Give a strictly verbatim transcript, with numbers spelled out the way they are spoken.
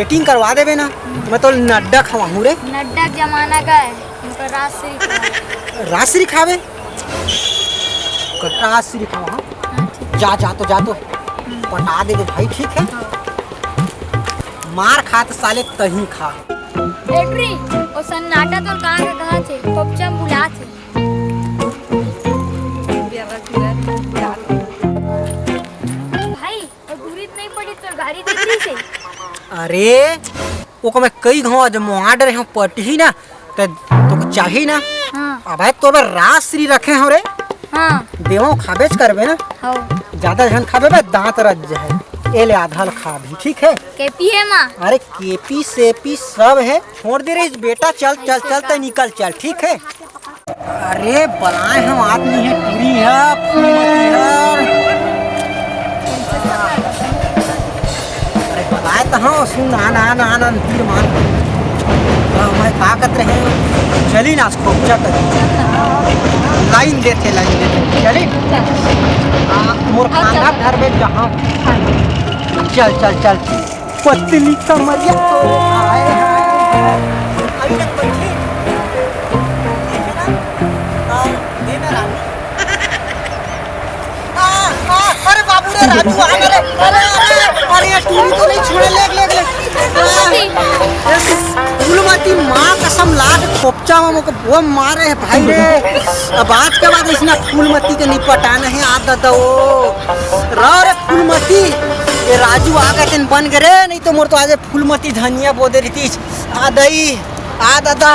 Setting करवा देबे ना, मैं तो नड्डा खवाहूँ रे। नड्डा के जमाना का है, उनका राजश्री खवाए। राजश्री खावे? राजश्री खवा। हाँ, ठीक। जा, जा तो, जा तो। पटा देबे भाई, ठीक है? हाँ। मार खा त साले तहीं खा। एटरी, ओ सन्नाटा तो कहाँ का कहाँ थे? खोपचा म बुला थे। भाई, वो दूरी तो नहीं पड़ी, तो गाड़ी दे दी से। अरे, ओको मैं कई घाव आज मुहा डरे हूँ, पटही ना, त तोके चाही ना। हाँ। अबे, तोर बर राजश्री रखे हूँ रे। हाँ। देवो खाबेच करबे ना। हाँ। ज्यादा झन खाबे बे, दांत रज जाए। ए ले, आधा ल खा भी, ठीक है? केपी है माँ। अरे, केपी सेपी सब है, छोड़ दे रे बेटा, चल, चल, चल, तै निकल, चल, ठीक है? अरे, बलाए हम आदमी है, टूरी है, फूलमती है। अरे, बलाए त हूँ, सुन, आन, आन, आन, आन, तीर मान। हाँ, मैं का कहत रहे, चली ना, खोपचा कर। लाइन देथे, लाइन देथे, चली। आ, मोर खाना घर में जहाँ। चल, चल, चल। पतली कमरिया तोरे, हाय, हाय, हाय। अभी तक बैठी। ठीक है ना? हाँ, ये ना रानी। आ, आ, अरे बाबू रे, राजू, आ ना रे। अरे, अरे, अरे, ये टूरी तो नहीं छोड़े, ले, ले, ले। आ, ये फूलमती माँ कसम लात खोपचा में मोको वो मारे है भाई रे। अब आज के बाद इसने फूलमती के नहीं पटाना है, आ दादा वो। रा रे फूलमती, ये राजू आ गए तेन बन गए रे, नहीं तो मोर तो आज फूलमती धनिया बो दे रही थी। आ दई, आ दादा।